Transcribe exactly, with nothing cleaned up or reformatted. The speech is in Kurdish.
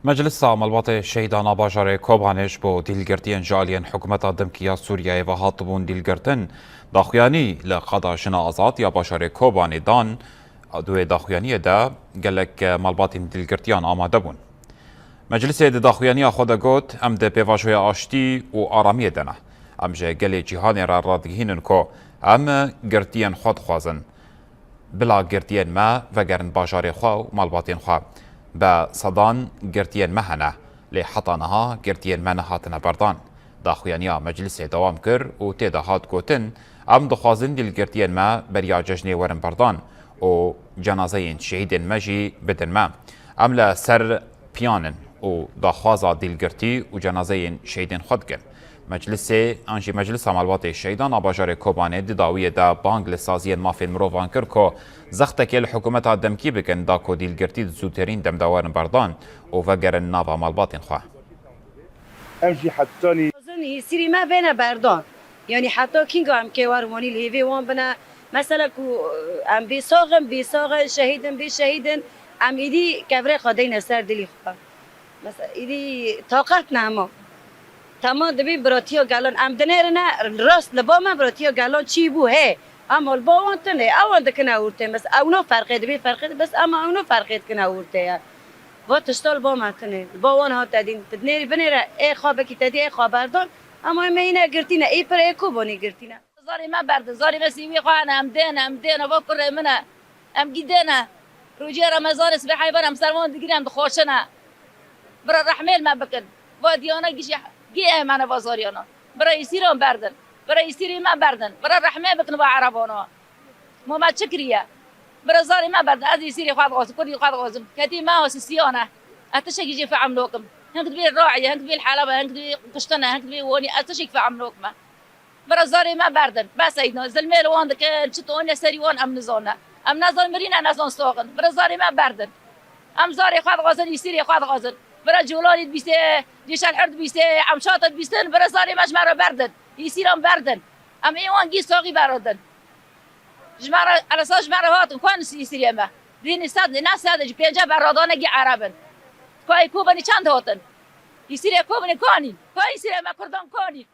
Meclisa Malbatê Şehîdan a bajarê Kobanê ji bo dîlgirtiyên ji aliyên hikûmeta dimkî ya Sûriyeyê ve hatibûn dîlgirtin, daxuyanî li qada jina azad ya bajarê Kobanê dan. Di wê daxuyaniyê de gelek malbatên dîlgirtiyan amade bûn. Meclisê di daxuyaniya xwe de got, Em di pêvajoya aştî û aramiyê de ne. Em ji gelê cîhanê re radigihînin ku em girtiyên xwe dixwazin. Bila girtiyên me vegerin bajarê xwe û malbatên xwe. Bi sedan girtiyên me hene, lê heta niha girtiyên me nehatine berdan. Daxuyaniya meclisê dewam kir û tê de hat gotin, Em dixwazin dîlgirtiyên me beriya cejnê werin berdan û cenazeyên şehîdên me jî bidin me. Em li ser piyan in û daxwaza dîlgirtî û cenazeyên şehîdên xwe dikin. Meclisê an jî Meclisa Malbatê Şehîdan a bajarê Kobanê di dawiyê de bang li saziyên mafên mirovan kir ku zextekê li hikûmeta demkî bikin da ku dîlgirtî di zûterîn dem de werin berdan û vegerin nava malbatên xwe. Em jî hetanî. Dixwazin hîsirî me bêne berdan. Yanî heta kînga em kêwer wanî li hêvê wan bine. Mesela ku em bê sax in, bê sax in, şehîd in, bê şehîd in, em êdî kevirê xwe deyne ser dilî xwe. Mesela êdî taqet ne hema. Tema dibê biratiya gelan em dinêrine rast li ba me biratiya gelan çî bû hê. Ama li ba wan tune, ewan dikine ortê. Mesela ewno ferqê dibê ferqê, bes ama ewno ferqê dikine ortê ye. Va tişta li ba me tune. Li ba wan hate dîn. Tu dinêrî binêre, ê xwe bikî te dî ê xwe berdan. Ama em ê yine girtîne, ê pir ê Kobanê girtîne. Zarê me berdin, zarê me sîwî xwe hene, em dêne, em dêne, va kurê min e. Em gî dêne. Rojê Remezanê sibê heyvan em ser wan digirîn, em dixweşine. Bira rehmê li me bikin. Va diyana gî jî gî ê me ne va zariyana. Bira îsîran berdin. Bira îsîrê me berdin. Bira rehmê bikin va erebana. Ma me çi kiriye? Bira zarê me berdin. Ez îsîrê xwe dixwazim, kurdî xwe dixwazim. Ketî me asisiyan e. Ez tiştekî jî fehm nakim. Hink dibê raye, hink dibê helebe, hink dibê kuştine, hink dibê wanî. Ez tiştekî fehm nakim e. Bira zarê me berdin. Bes e îdna. Zilmê li wan dikin, çi toniye serî wan em nizane. Em nezan mirî ne, nezan sax in. Bira zarê me berdin. Em zarê xwe dixwazin, îsîrê xwe dixwazin. Bira Colanî dibîsê, Cêşelhir dibîsê, Emşat dibîstin, bira zarê me ji me re berdin. Îsîran berdin. Em ê wan gî saxî beradin. Ji me re, eresa ji me re hatin, xwe nusî îsîrê me. Dînî sed, ne sed, ji pênce beradane gî ereb in. Ka ê Kobanî çend hatin? Îsîrê Kobanî kanî. Ka îsîrê me kurdan kanî.